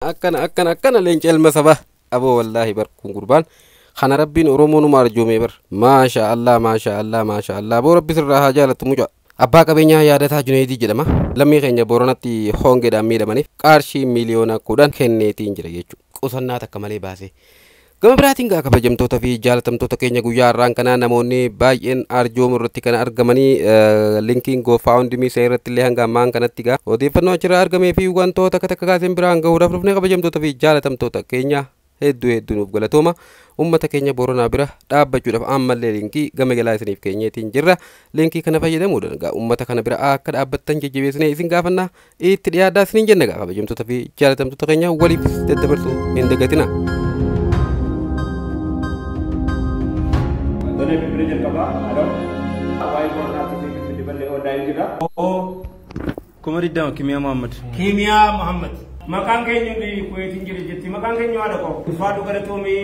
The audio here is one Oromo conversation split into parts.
Akkana akkana akkana leenca ilma sabaa. Aboo wallaahi bar kun gurbaan kana rabbiin Oromoo numa arjoomee bar. Maasha Allah, maasha Allah, maasha Allah. Aboo rabbi sirraa haa jaalatu mucaa. Abbaa qabeenyaa Yaadataa Junaydii jedhama. Lammii keenya Booranatti hongeedhaan miidhamaniif qarshii 10,000,000 kenneetiin jira jechuudha. Qusannaa takka malee baasee. Gama biraatiin gaa kabajamtoota fi jaalatamtoota keenya, guyyaa har'aan kanaa namoonni baay'een arjoomu irratti kan argamanii linkiin GoFundMe isa irratti illee hanga ammaan kanatti gaa odeeffannoo achirraa argamee fi wantoota akka takka kaaseen biraan gahuudhaaf dhufnee. Kabajamtoota fi jaalatamtoota keenya, hedduu hedduu nuuf galatooma. Uummata keenya Booranaa bira dhaabbachuudhaaf ammallee linkii gama jalaa isiniif keenyeetiin jirra. Linkii kana fayyadamuudhaan gaa uummata kana bira akka dhaabbattan jajjabeessinee isin gaafannaa, itti dhiyaadhaa isiniin jenna. Gaa kabajamtoota fi jaalatamtoota keenya, waliif daddabarsuu hin dagatina. Tolee, bilbila jalqabaa. Aloo. Waa'ee Booranaatii fi bilbilli bal'ee online jira. 20,000, Kimiyaa Muhammad. Kiimiyaa Muhammad. Maqaan keenya hundi Kuweetiin jira jetti. Maqaan keenya haadha koo. Ulfaadhu, galatoomii.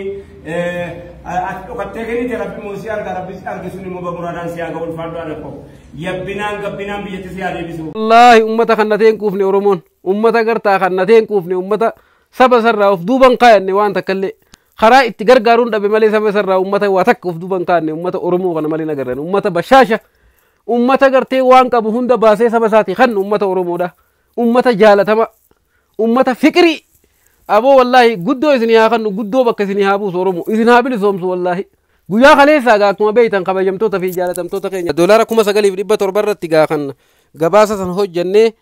Ati dhokattee kennite, rabbi immoo si arga, rabbi si arge sun immoo bamuraadhaan si haga. Ulfaadhu haadha koo. Yabbinaan gabbinaan biyyatti si haa deebisu. Wallaahi ummata kan natee hin quufne Oromoon, ummata gartaa kan natee hin quufne, ummata saba sarraa of duuban kaayanne, waan takka illee karaa itti gargaaruun dhabe malee saba sarraa ummata waa takka of duuban kaayanne. Ummata Oromoo kana malee nagarran ummata bashaasha, ummata gartee waan qabu hunda baasee saba isaati kan ummata Oromoodha, ummata jaalatama, ummata fiqirii. Aboo wallaahi guddoo isin haa kannu, guddoo bakka isin haa buusu, Oromoo isin haa bilisoomsu. Wallaahi guyyaa kaleessaa gaa akkuma beektan, kabajamtoota fi jaalatamtoota keenya, doolaara 9,700 irratti gaa kan gabaasa san hojjannee,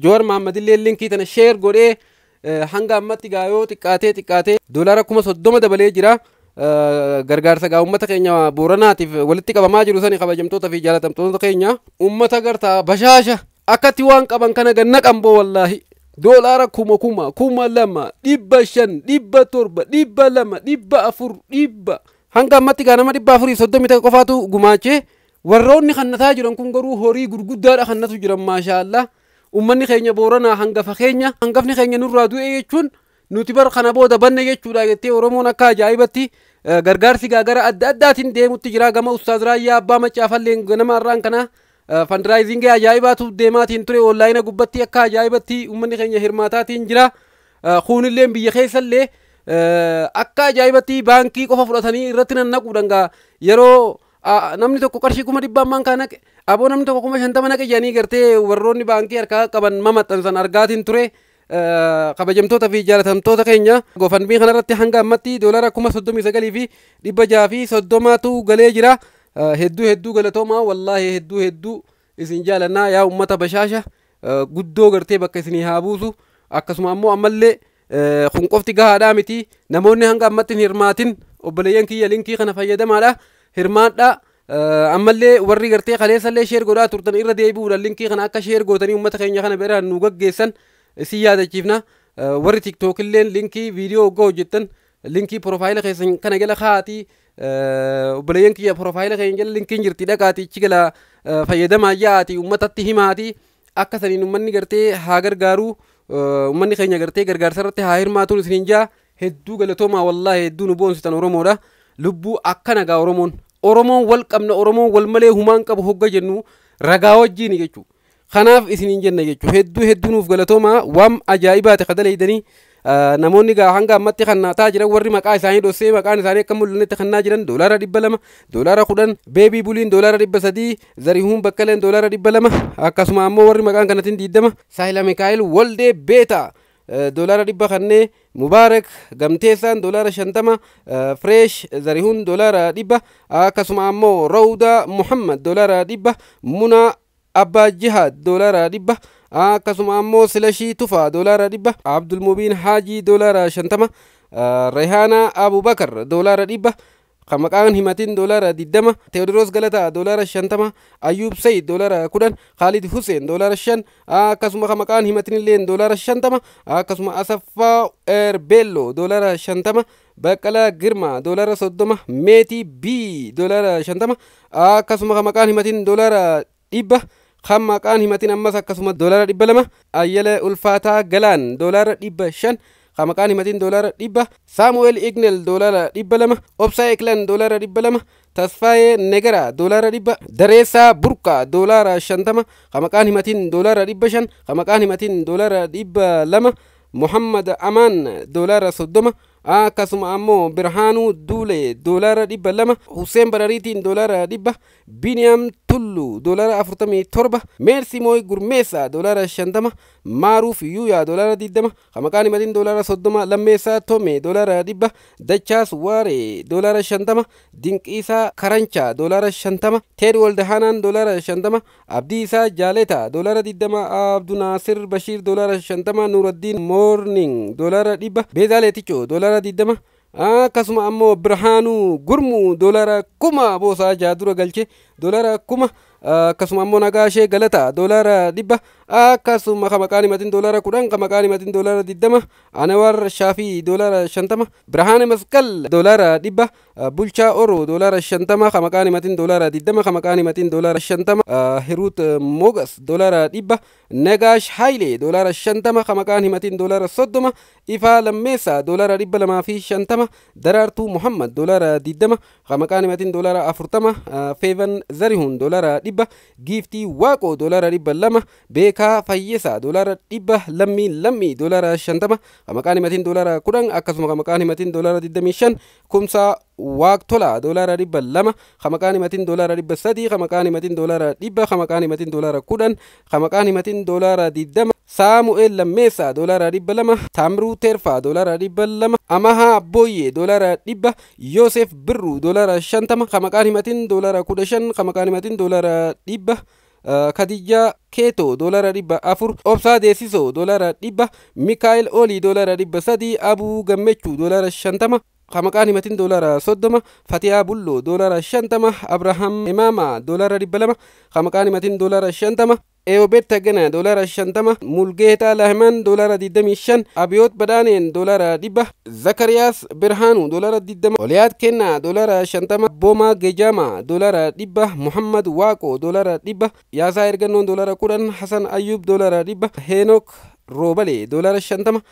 Joowar Mahammad illee linkii tana share godhee hanga ammatti gaa yoo xiqqaatee xiqqaatee doolaara 30,000 dabalee jira. Gargaarsa gaa uummata keenya Booranaatiif walitti qabamaa jiru sani. Kabajamtoota fi jaalatamtoota keenya, uummata gartaa bashaasha akkatti waan qaban kana ganna qamboo, wallaahi doolaara kuma kuma 2,000, 500, 700, 200, 400, 100, hanga ammatti gaa nama 431 qofaatu gumaachee. Warroonni kannataa jiran kun garuu horii gurguddaadha kannatu jiran. Maashaallah, ummanni keenya Booranaa hangafa keenya, hangafni keenya nurraa du'e jechuun nuti bar kana booda banne jechuudha jettee Oromoon akka ajaa'ibatti gargaarsi gaa gara adda addaatiin deemutti jira. Gama Ustaaz Raayyaa Abbaa Maccaafalleen ganama har'aan kana fundraisingii ajaa'ibaatu deemaatiin ture online gubbatti, akka ajaa'ibatti ummanni keenya hirmaataatiin jira. Kuunilleen biyya keessallee akka ajaa'ibatti baankii qofa fudhatanii irratti nannaquudhaan gaa yeroo namni tokko qarshii 100,000 ammaan kaa naqe, aboo namni tokko 50,000 naqe jedhanii gartee warroonni baankii harkaa qaban mamaxxansan argaatiin ture. Kabajamtoota fi jaalatamtoota keenya, GoFundMe kanarratti hanga ammatti doolaara 39,630tu galee jira. Hedduu hedduu galatoomaa, wallaahi hedduu hedduu isin jaalannaa yaa ummata bashaasha, guddoo gartee bakka isinii haa buusu. Akkasuma ammoo ammallee kun qofti gahaadhaa miti, namoonni hanga ammatti hin hirmaatin, obboleeyyan kiyya, linkii kana fayyadamaadha hirmaadhaa. Ammallee warri gartee kaleessallee share godhaa turtan irra deebi'uudhaan linkii kana akka share gootanii ummata keenya kana biraan nu gaggeessan isin yaadachiifna. Warri TikTokilleen linkii viidiyoo hoggaa hojjettan linkii profile keessan kana jala kaa'atii, obboleeyyan kiyya, profile keenya jala linkiin jirti, dhaqaatii ichi gala fayyadamaa yaa'atii ummatatti himaatii, akka saniin ummanni gartee haa gargaaru, ummanni keenya gartee gargaarsa irratti haa hirmaatuun isiniin jaa. Hedduu galatoomaa, wallaahi hedduu nu boonsitan. Oromoodha lubbuu akkana gaa Oromoon, Oromoon wal qabna, Oromoon wal malee humaan qabu hogga jennu ragaa wajjiini jechuudha. Kanaaf isiniin jenna jechuudha. Hedduu hedduu nuuf galatoomaa. Waan ajaa'ibaati kadaleeydanii namoonni gaa hanga ammatti kannaataa jiran, warri maqaa isaanii dhossee maqaan isaanii akka mul'annetti kannaa jiran, doolaara 200, doolaara 10, Beebii Buliin doolaara 300, Zarihuun Bakkaleen doolaara 200, akkasuma ammoo warri maqaan kanatiin 20, Saahila Mikaa'el Waldee Beeta doolaara 100 kannee, Mubaarak Gamteessaan doolaara 50, Fireesh Zarihuun doolaara 100, akkasuma ammoo Rawdaa Muhammad doolaara 100, Munaa Abbaa Jihaad doolaara 100, akkasuma ammoo Silashii Tufaa doolaara 100, Abdulmubiin Haajii doolaara 50, Rehaanaa Abubakar doolaara 100, kan maqaan himatin doolaara 20, Teewodiroos Galataa doolaara 50, Ayyuub Sayid doolaara 10, Khaalid Huseen doolaara 5, akkasuma kan maqaan himatin illeen doolaara 50, akkasuma Asaffaa Erbeelloo doolaara 50, Baqqalaa Girmaa doolaara 30, Meetii B doolaara 50, akkasuma kan maqaan himatin doolaara 100, kan maqaan himatin ammas akkasuma doolaara 200, Ayyala Ulfaataa Galaan doolaara 500, kan maqaan himatin doolaara 100, Saamu'eel Ignel doolaara 200, Obsaa Eklan doolaara 200, Tasfaayee Negara doolaara 100, Dareessaa Burqaa doolaara 50, kan maqaan himatin doolaara 500, kan maqaan himatin doolaara 200. Muhammad Amaan doolaara 30, akkasuma ammoo Birhaanuu Duulee doolaara 200, Hussein Barariitiin doolaara 100, Biniyaam Tullu doolaara 47, Meersi Mooy Gurmeessaa doolaara 50, Maaruuf Yuuyaa doolaara 20, Maqaan himatiin doolaara 30, Lammeessaa Tome doolaara 100, Dachaas Waaree doolaara 50, Dinqiisaa Karanchaa doolaara 50, Teed Waldahaanaan doolaara 50, Abdiisaa Jaaletaa doolaara 20, Abdunaasir Bashiir doolaara 50, Nuuraddiin Moorning doolaara 100, Beezaa Leetichoo doolaara 20, akkasuma ammoo Birhaanuu Gurmuu doolaara 1000 boosaa jaadura galche doolaara 1000, akkasuma ammoo Nagaashee Galataa doolaara 100, akkasuma ka maqaan himatiin doolaara 10, ka maqaan himatiin doolaara 20, Anawar Shaafii doolaara 50, Birhaane Masqal doolaara 100, Bulchaa Oro doolaara 50, ka maqaan himatiin doolaara 20, ka maqaan himatiin doolaara 50, Hiruut Mogas doolaara 100, Nagaash Hayilee doolaara 50, ka maqaan himatiin doolaara 30, Ifaa Lammeessaa doolaara 250, Daraartuu Muhammad doolaara 20, ka maqaan himatiin doolaara 40, Feevan Zarihuun doolaara 100, Giiftii Waaqoo doolaara 200, Beekaa Fayyisaa doolaara 100, Lammii Lammii doolaara 50, ka maqaan himatiin doolaara 10, akkasuma ka maqaan himatiin doolaara 25, Kumsaa Waaqtolaa doolaara 200, ka maqaan himatiin doolaara 300, ka maqaan himatiin doolaara 100, ka maqaan himatiin doolaara 10, ka maqaan himatiin doolaara 20, Saamu'eel Lammeessaa doolaara 200, Taamiruu Teerfaa doolaara 200, Amahaa Abbooyyee doolaara 100, Yoosef Birruu doolaara 50, ka maqaan himatiin doolaara 15, ka maqaan himatiin doolaara 100, Kadijaa Keetoo doolaara 400, Obsaa Deessisoo doolaara 100, Mikaa'el Olii doolaara 300, Abuu Gammechuu doolaara 50, ka maqaan himatiin doolaara 30, Fatiyaa Bulloo doolaara 50, Abrahaam Imaamaa doolaara 200, ka maqaan himatiin doolaara 50, Eeyobeet Tagana doolaara 50, Mulgeetaa Lahimaan doolaara 25, Abiyoot Badhaaneen doolaara 100, Zakariyaas Birhaanuu doolaara 20, Oliyaat Kennaa doolaara 50, Boomaa Geejaamaa doolaara 100, Muhammad Waaqoo doolaara 100, Yaasaa Ergannoon doolaara 10, Hasan Ayyuub doolaara 100, Heenok Roobalee doolaara 50,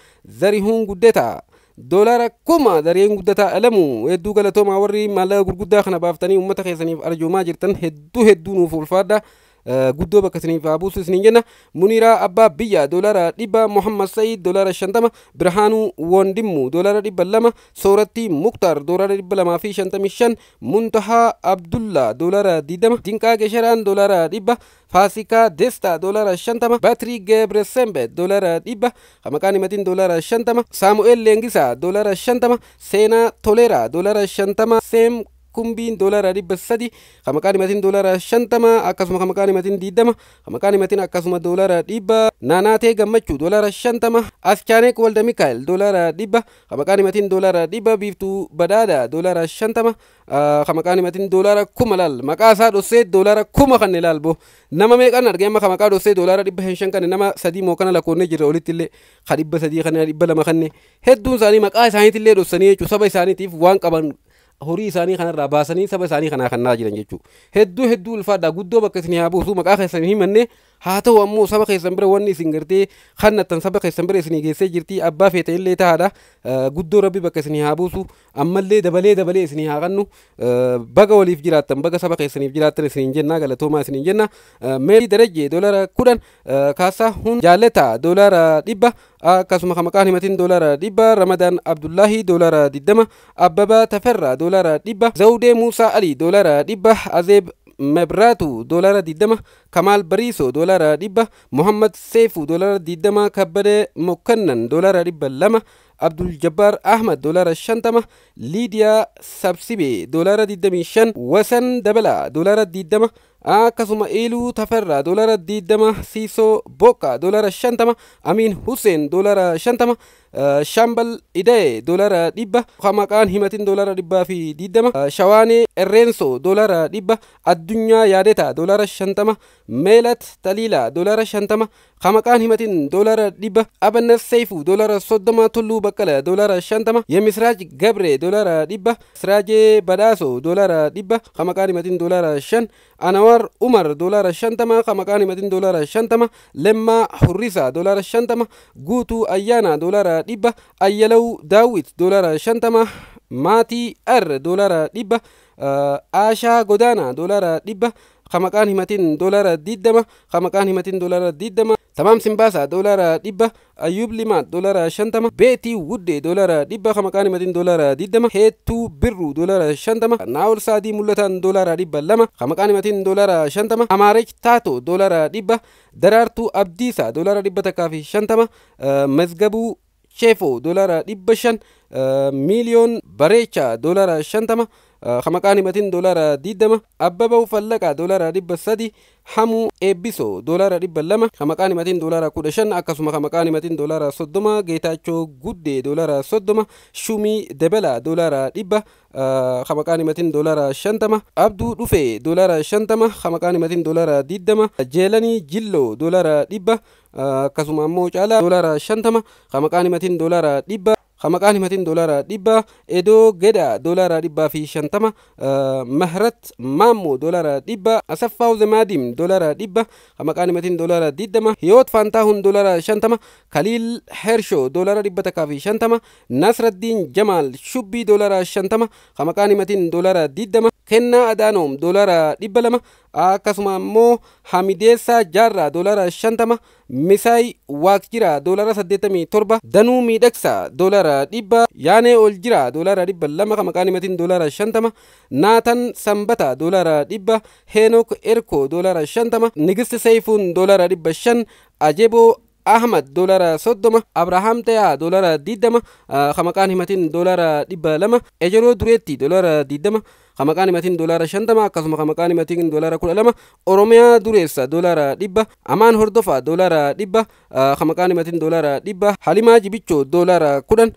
Zarihuun Guddataa doolaara 1000, Zarihuun Guddataa Alamuu. Hedduu galatoomaa warri maallaqa gurguddaa kana baaftanii uummata keessaniif arjoomaa jirtan, hedduu hedduu nuuf ulfaadha. Guddoo bakka isiniif haa buusu isiniin jenna. Muniiraa Abbaa Biyya doolaara 100, Muhammad Sa'iid doolaara 50, Birhaanuu Wondimmu doolaara 200, Soorattii Muktaar doolaara 255, Muntahaa Abdullaa doolaara 20, Dinqaa Gesheraan doolaara 100, Faasikaa Destaa doolaara 50, Batrii Gebresembe doolaara 100, maqaan himatiin doolaara 50, Saamu'eel Leengisaa doolaara 50, Seenaa Toleeraa doolaara 50, Seem Kumbiin doolaara 300, ka maqaan himatiin doolaara 50, akkasuma ka maqaan himatiin 20, ka maqaan himatiin akkasuma doolaara 100, Naanaatee Gammachuu doolaara 50, Aschaaneq Walda Mikaa'el doolaara 100, ka maqaan himatiin doolaara 100, Biiftuu Badhaadhaa doolaara 50, ka maqaan himatiin doolaara 1000 laal, maqaa isaa dhossee doolaara 1000 kan ilaal bo nama meeqan argee amma ka maqaa dhossee doolaara 500 kan nama 3 moo kana lakkoonnee jirra olitti illee ka 300 kan 200 kanne hedduun isaanii maqaa isaaniitillee dhossanii jechuudha, saba isaaniitiif waan qaban horii isaanii kanarraa baasanii saba isaanii kanaa kannaa jiran jechuudha. Hedduu hedduu ulfaadha, guddoo bakka isin haa buusu. Maqaa keessan hin himanne, haa ta'u ammoo saba keessan bira wanni isin gartee kannattan saba keessan bira isinii geessee jirti, abbaa feete illee tahaadha. Guddoo rabbi bakka isinii haa buusu, ammallee dabalee dabalee isinii haa kannu. Baga waliif jiraattan, baga saba keessaniif jiraattan isiniin jenna, galatoomaa isiniin jenna. Meerii Darajjee doolaara 10, Kaasaa Hun Jaalataa doolaara 100, akkasuma ka maqaan himatiin doolaara 100, Ramadaan Abdullaahii doolaara 20, Abbabaa Tafarraa doolaara 100, Zawudee Muusaa Alii doolaara 100, Azeeb Mebraatu doolaara 20, Kamaal Bariisoo doolaara 100, Muhammad Seefuu doolaara 20, Kabbadee Mokkannan doolaara 200, Abdul Jabbaar Ahmad doolaara 50, Liidiyaa Sabsibee doolaara 25, Wasan Dabalaa doolaara 20, akkasuma Eeluu Tafarraa doolaara 20, Siisoo Boqqaa doolaara 50, Amiin Hussein doolaara 50, Shambal Ida'e doolaara 100, maqaan himatiin doolaara 120, Shawaanee Erreensoo doolaara 100, Addunyaa Yaadetaa doolaara 50, Meelat Taliilaa doolaara 50, maqaan himatiin doolaara 100, Abannas Seifuu doolaara 30, Tulluu Baqqala doolaara 50, Yemisraaj Gabree doolaara 100, Siraajee Badhaasoo doolaara 100, maqaan himatiin doolaara 5, Anawar Umar doolaara 50, maqaan himatiin doolaara 50, Lemmaa Hurrisaa doolaara 50, Guutuu Ayyaanaa doolaara 100, Ayyalaw Daawit doolaara 50, Maatii R doolaara 100, Aashaa Godaanaa doolaara 100, maqaan himatiin doolaara 20, maqaan himatiin doolaara 20, Tamaam Simbaasaa $100, Ayyuub Limaa $50, Beetii Wuddee $100 ka maqaan himatiin $20, Heettuu Birruu $50, Naa'ol Saadii Mul'ataan $200 ka maqaan himatiin $50, Amaarech Taatoo $100, Daraartuu Abdiisaa $150, Mazgabuu Cheefoo $500, Miiliyoon Bareechaa $50 ka maqaan himatiin $20, Abbabaa Fallaqaa $300, Hamuu Eebbisoo $200 ka maqaan himatiin $15, akkasuma ka maqaan himatiin $30, Geetaachoo Guddee $30, Shumii Dabalaa $100 ka maqaan himatiin $50, Abduu Dhufee $50 ka maqaan himatiin $20, Jeelanii Jilloo $100, akkasuma ammoo Caalaa $50 ka maqaan himatiin $100 ka maqaan himatiin $100, Edoo Gedaa $150, Mahrat Maammoo $100, Asaffaaw Zemaadiim $100 ka maqaan himatiin $20, Hiyoot Faantaahun $50, Kaliil Hershoo $150, Nasraddiin Jamaal Shubbii $50 ka maqaan himatiin $20, Kennaa Adaanoom $200, akkasuma ammoo Hamideessaa Jaarraa $50, Misaay Waaqjiraa $87, Danuu Miidhagsaa $100, Yaanee Oljiraa $200 ka maqaan himatiin $50, Naatan Sanbataa $100, Heenok Erkoo $50, Nigist Seefuun $500, Ajeboo Ahmad $30, Abrahaam Tayaa $20 ka maqaan himatiin $200, Ejeroo Dureetti $20 ka maqaan himatiin $50, akkasuma ka maqaan himatiin $12, Oromiyaa Dureessa $100, Amaan Hordofaa $100 ka maqaan himatiin $100, Halimaa Jibichoo $10,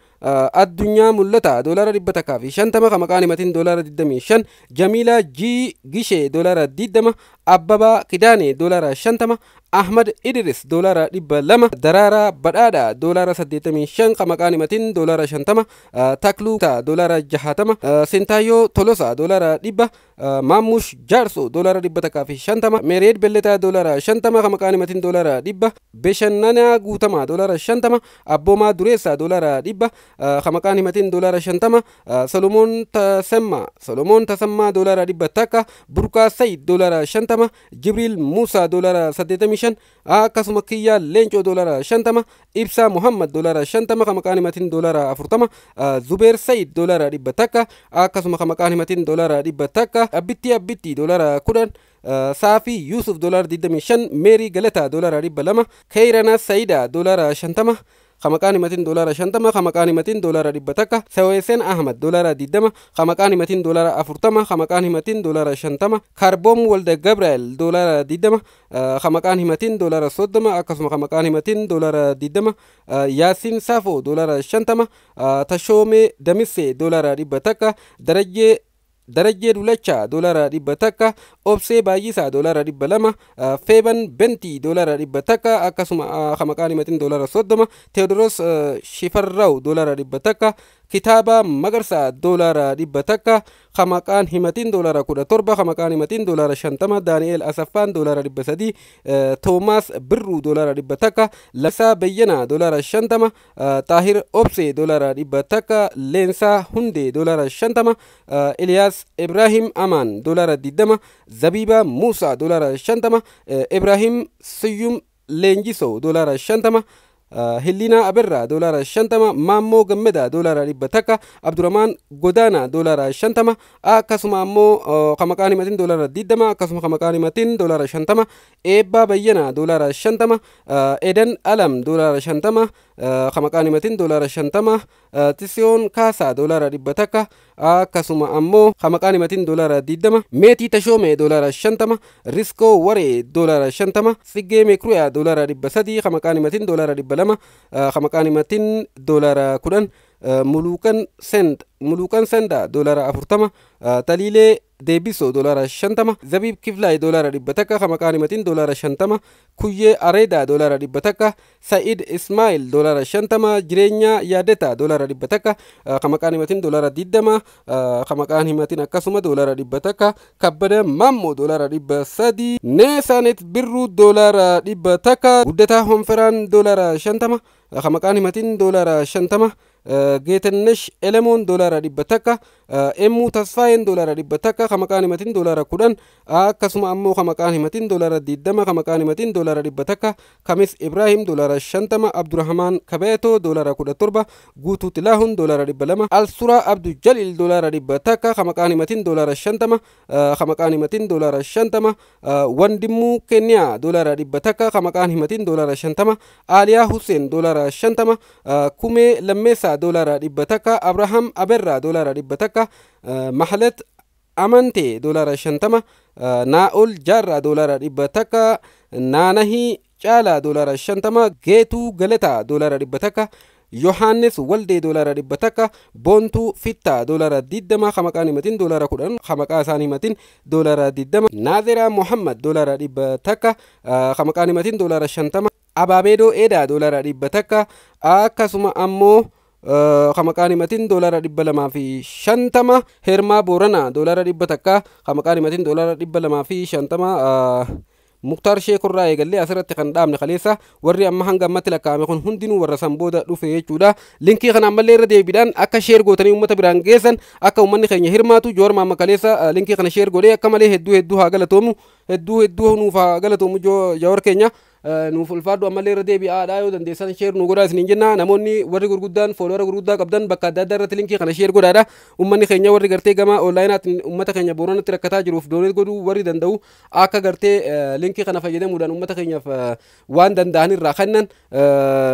Addunyaa Mul'ataa $150 ka maqaan himatiin $25, Jamiilaa G Gishee $20, Abbabaa Kidaanee $50, Ahmad Idris $200, Daraaraa Badhaadhaa $85 ka maqaan himatiin $50, Takluu $60, Sintaayyoo Tolosaa $100, Maammush Jaarsoo $150, Mereed Belletaa $50 ka maqaan himatiin $100, Bashannanaa Guutamaa $50, Abboomaa Dureessaa $100 ka maqaan himatiin $50, Solomoon Tasammaa Solomoon Tasammaa $100, Burqaa Sayid $50, Jibriil Muusaa $85, akkasuma Kiyyaa Leencoo $50, Ibsaa Muhammad $50 ka maqaan himatiin $40, Zubeer Sayid $100, akkasuma ka maqaan himatiin $100, Abbittii Abbittii $10, Saafii Yuusuf $25, Meerii Galataa $200, Keeyranaa Sayidaa $50 ka maqaan himatiin $50 ka maqaan himatiin $100, Saweeseen Ahmad $20 ka maqaan himatiin $40 ka maqaan himatiin $50, Kaarboom Walda Gabriel $20 ka maqaan himatiin $30, akkasuma ka maqaan himatiin $20, Yaasiin Saafoo $50, Tashoomee Damissee $100, Darajjee Dulachaa $100, Obsee Baay'isaa $200, Feeban Bentii $100, akkasuma ka maqaan himatiin $30, Teewodiroos Shifarraw $100, Kitaaba Magarsaa $100 ka maqaan himatiin $17 ka maqaan himatiin $50, Daani'el Asaffaan $300, Toomaas Birruu $100, Lasaa Bayyanaa $50, Xaahir Obsee $100, Leensaa Hundee $50, Iliyaas Ibraahim Amaan $20, Zabiibaa Muusaa $50, Ibraahim Siyyum Leenjisoo $50, Hillinaa Aberraa $50, Maammoo Gammadaa $100, Abdurrahmaan Godaanaa $50, akkasuma ammoo ka maqaan himatiin $20, akkasuma ka maqaan himatiin $50, Eebbaa Bayyanaa $50, Edan Alam $50, ka maqaan himatiin $50, Tisiyoon Kaasaa $100, akkasuma ammoo ka maqaan himatiin $20, Meetii Tashoomee $50, Riskoo Waree $50, Siggee Mekruyaa $300, ka maqaan himatiin $200, ka maqaan himatiin $10, Muluukan Sendaa $40, Taliilee Deebisoo $50, Zabiib Kiflaay $100 ka maqaan himatiin $50, Kuyyee Areedaa $100, Sa'id Ismaa'il $50, Jireenyaa Yaadataa $100 ka maqaan himatiin $20, ka maqaan himatiin akkasuma $100, Kabbada Maammoo $300, Neesaanet Birruu $100, Guddataa Honferaan $50, Ka maqaan himatin doolaara 50. Geetannesh Elemoon doolaara 100. Emmuu Tasfaayeen doolaara 100. Ka maqaan himatin doolaara 10. Akkasuma ammoo ka maqaan himatin doolaara 20. Ka maqaan himatin doolaara 100. Kamis Ibraahim doolaara 50. Abdurrahmaan Kabeetoo doolaara 17. Guutuu Tilaahun doolaara 200. Alsuraa Abdu Jalil doolaara 100. Ka maqaan himatin doolaara 50. Ka maqaan himatin doolaara 50. Wandimmuu Keeniyaa doolaara 100. Ka maqaan himatin doolaara 50. Aaliyaa Hussein doolaara 50. Kumee Lammeessaa doolaara 100. Abrahaam Aberraa doolaara 100. Mahalet Amantee doolaara 50. Naa'ol Jaarraa doolaara 100. Naanahii Caalaa doolaara 50. Geetuu Galataa doolaara 100. Yohaannis Waldee doolaara 100. Boontuu Fittaa doolaara 20. Ka maqaan himatin doolaara 10. Ka maqaa isaan himatin doolaara 20. Naaziraa Mohammad doolaara 100. Ka maqaan himatin doolaara 50. Abaabeedoo Eedaa doolaara 100. Akkasuma ammoo ka maqaan himatin doolaara 250. Hermaa Booranaa doolaara 100. Ka maqaan himatin doolaara 250. Muktaar Sheekurraa eegallee asirratti kan dhaabne kaleessa warri amma hanga ammatti lakkaa'ame kun hundinuu warra san booda dhufe jechuudha. Linkii kana ammallee irra deebiidhaan akka share gootanii uummata biraan geessan, akka uummanni keenya hirmaatu. Joowar Maamma kaleessa linkii kana share godhee akka malee hedduu hedduu haa galatoomu, hedduu hedduu nuuf haa galatoomu. Joowar keenya nuuf ulfaadhu. Ammallee irra deebi'aadhaa yoo dandeessan share nu godhaa isiniin jenna. Namoonni warri gurguddaan followera gurguddaa qabdan bakka adda addaa irratti linkii kana share godhaadha. Uummanni keenya warri gartee gama onlineaatiin uummata keenya Booranatti rakkataa jiruuf donate godhuu warri danda'u akka gartee linkii kana fayyadamuudhaan uummata keenyaaf waan danda'an irraa kennan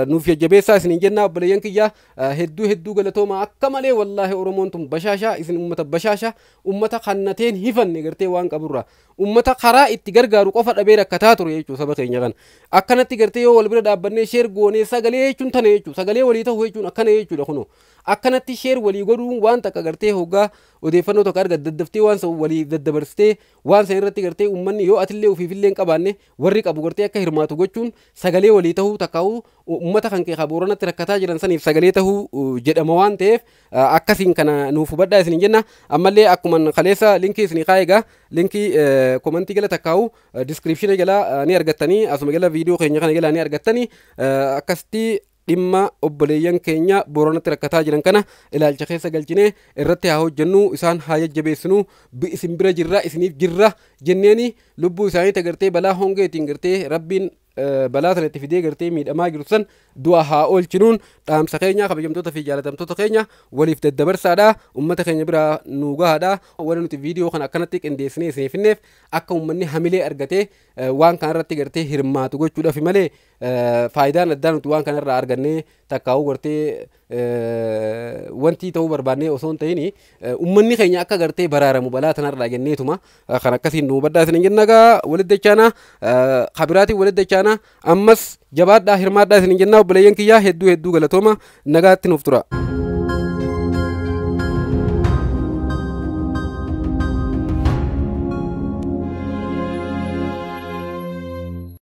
nuuf jajjabeessaa isiniin jenna. Obboleeyyan kiyya, hedduu hedduu galatooma akka malee. Wallaahi Oromoon tun bashaashaa, isin uummata bashaashaa, uummata kannateen hifanne gartee waan qaburraa uummata karaa itti gargaaru qofa dhabee rakkataa ture jechuudha. Saba keenya kana akkanatti gartee yoo wal bira dhaabbannee share goonee sagalee jechuun tana jechuudha, sagalee walii ta'uu jechuun akkana jechuudha. Kunoo akkanatti share walii godhuun waan takka gartee hoggaa odeeffannoo tokko argat daddaftee waan san walii daddabarsitee waan san irratti gartee uummanni yoo atillee ofiifillee hin qabaanne warri qabu gartee akka hirmaatu gochuun sagalee walii ta'uu takkaa'uu uummata kan kee Booranatti rakkataa jiran saniif sagalee ta'uu jedhama waan ta'eef akkasiin kana nuuf hubadhaa isiniin jenna. Ammallee akkuma kaleessa linkii isinii kaa'e egaa linkii commentii jala takkaa'u descriptiona jala ni argattanii, asuma jala viidiyoo keenya kana jala ni argattanii. Akkasitti dhimma obboleeyyan keenya Booranatti rakkataa jiran kana ilaalcha keessa galchinee irratti haa hojjennu, isaan haa jajjabeessinu. Isin bira jirra, isiniif jirra jenneeni lubbuu isaanii tagartee balaa hongeetiin gartee rabbiin balaa sana itti fidee gartee miidhamaa jiru san du'a haa oolchinuun dhaamsa keenya. Kabajamtoota fi jaalatamtoota keenya, waliif daddabarsaadha, ummata keenya biraa nuu gahaadha. Wanni nuti viidiyoo kana akkanatti qindeessinee isiniif finneef akka ummanni hamilee argatee waan kana irratti gartee hirmaatu gochuudhaaf malee faayidaan addaa nuti waan kanarraa argannee takkaa'uu gartee wanti ta'uu barbaannee osoo hin ta'in ummanni keenya akka gartee baraaramu balaa tanarraa jenneetuma kan akkasiin nu hubadhaa isin jenna. Gaa walitti dachaana, kabiraatiin walitti dachaana. Ammas jabaadhaa, hirmaadhaa isin jenna. Obboleeyyan kiyyaa, hedduu hedduu galatooma, nagaatti nuuf tura.